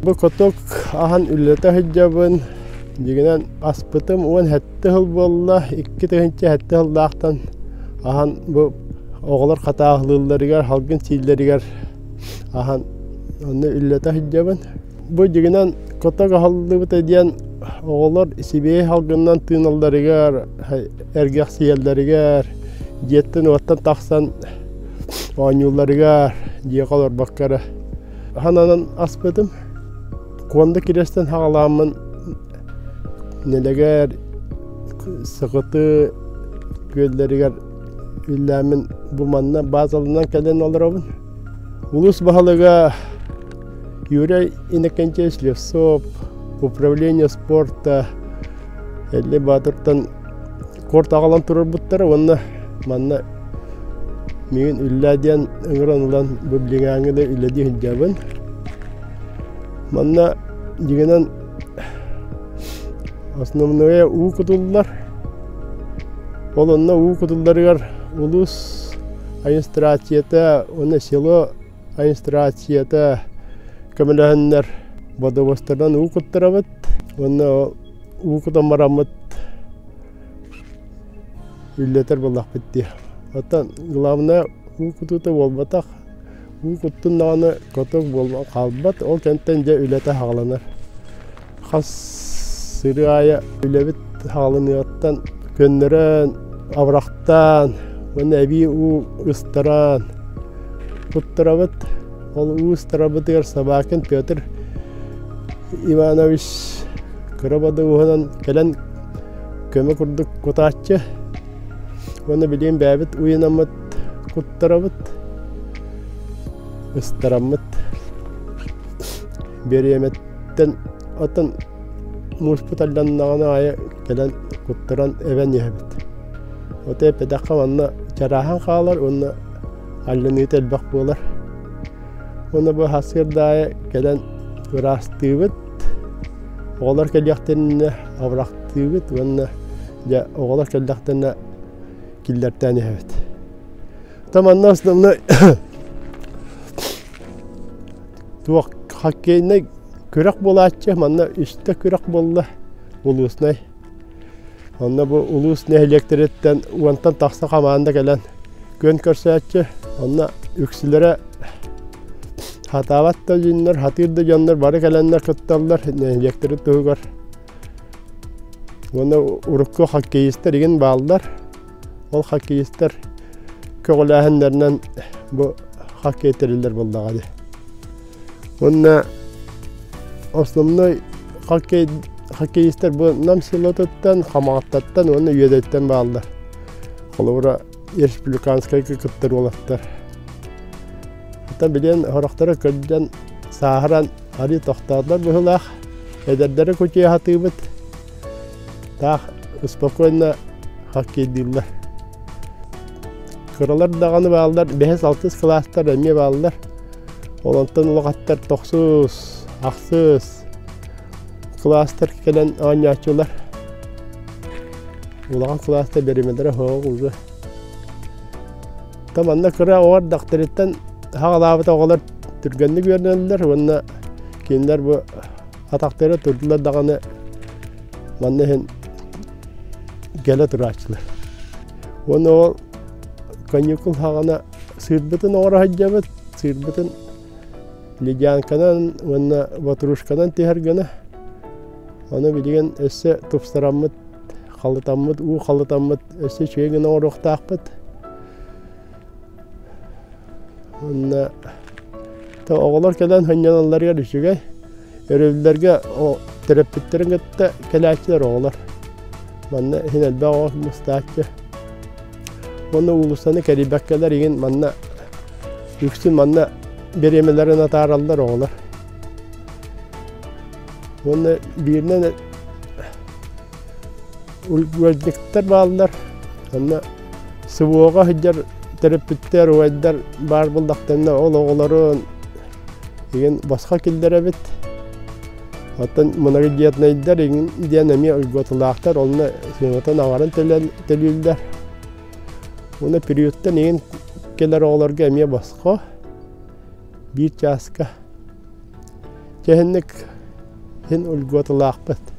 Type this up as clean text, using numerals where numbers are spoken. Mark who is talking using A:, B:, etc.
A: Бу каток аһан үлэлэтэ сылдьабын. Дьиҥинэн аспытым 17 сыл буолла. 2007 сыллаахтан аһан бу оҕолор хатааһылыылларыгар, салгын сииллэригэр аһан онно үлэлэтэ сылдьабын. Бу дьиҥинэн каток аһыллыбыта диэн оҕолор сибиэһэй салгынынан тыыналларыгар, эргэхсийэллэригэр, дьиэттэн-уоттан тахсан оонньуулларыгар, дьиэҕэ олорбокко эрэ Хананан аспытым. Куонда кириэстэн хаҕалааммын Нэлэгэр, Сыкыты күөллэригэр үллээммин бу манна базаланан кэлэн олоробун. Улуус баһылыга Юрий Иннокентьевич Слепцов, управление спорта Элли Баатыртан корт аҕалан турарбыттара уонна манна миигин үллээ диэн ыҥыран ылан бу билиҥээҥҥи да үлэлии сылдьабын. Манна дьиҥинэн основное уу кутуллар. Ол онно уу кутулларыгар улуус администрацията уонна село администрацията көмөлөһөннөр бодобуостарынан уу куттарабыт уонна уу кутан бараммыт үллэтэр буоллахпыт дии. Оттон главное уу кутуута буолбатах. Уу куттун даҕаны каток буолан хаалбат. Ол кэнтэн дьэ үлэтэ саҕаланар. Хас сырыы аайы үлэбит саҕаланыаҕыттан көннөрөн, абырахтаан уонна эбии уу ыстаран куттарабыт. Ол уу ыстарабытыгар Собакин Петр Иванович кыра бодоуһунан кэлэн көмө курдук кутааччы. Уонна билигин бэйэбит уйунаммыт куттарабыт, ыстараммыт. Бириэмэттэн оттон мууспут алланнаҕына аайы кэлэн куттаран эбэн иһэбит. Ото эппэтэххэ манна чарааһан хаалар уонна алланыыта элбэх буолар. Уонна бу сарсыарда аайы кэлэн ыраастыыбыт. Оҕолор кэлиэхтэринэ абырахтыыбыт уонна дьэ оҕолор кэллэхтэринэ киллэртээн иһэбит. Там манна основной туох хоккейнай күрэх буолааччы манна үстэ күрэх буолла улууснай. Онно бу улуус нэһилиэктэриттэн уонтан тахса хамаанда кэлэн күөн көрсөөччү. Онно үксүлэрэ хатаабат да дьоннор, хатыыр да дьоннор бары кэлэннэр кытталлар нэһилиэктэрин туһугар. Уонна урукку хоккеистар игин бааллар. Ол хоккеистар көҕүлээһиннэринэн бу хоккей тэриллэр буоллаҕа дии. Уонна основной хоккей хоккеистар бу Нам селотуттан, Хамаҕаттаттан уонна Үөдэйтэн бааллар. Холобура, республиканскайга кыттар уолаттар. Оттон билигин сорохторо көрдөн сааһыран арыы тохтоотулар быһыылаах. Эдэрдэри кутуйа сатыыбыт. Таах спокойно хоккейдыыллар. Кыралар даҕаны бааллар, бэһис-алтыс кылаастар эмиэ бааллар. Ол онтон улахаттар тохсус, ахсыс кылаастар кэлэн оонньооччулар. Улахан кылаастар бэримэлэрэ суох уже. Та манна кыра оҕо эрдэхтэриттэн хаҕалаабыт оҕолор түргэнник үөрэнэллэр уонна кинилэр бу атахтара турдулар даҕаны манна иһин кэлэ турааччылар. Уонна ол каникул хаҕана сыырбытын оҥоро сылдьабыт, сыырбытын ледянканан уонна ватрушканан түһэр гына. Ону билигин өссө тупсараммыт, халытаммыт, уу халытаммыт өссө үчүгэй гына оҥоруохтаахпыт. Уонна оҕолор кэлэн сынньаналларыгар үчүгэй. Өрөбүллэргэ төрөппүттэрин кытта кэлээччилэр оҕолор. Манна иһин элбэх оҕо мустааччы. Уонна уулуссаны кэрийбэккэлэр игин манна үксүн манна бириэмэлэрин атаараллар оҕолор. Уонна бииринэн угольниктар бааллар. Онно СВО-ҕа сылдьар төрөппүттэр, убайдар баар буоллахтарына ол оҕолорун игин босхо киллэрэбит. Оттон многодетнайдар игин диэн эмиэ уйгуоталаахтар, онно сыанатын аҥарын төлүүллэр. Уонна приюттан игин кэлэр оҕолорго эмиэ босхо биир чааска. Чэһинник хин ульгуоталаахпыт.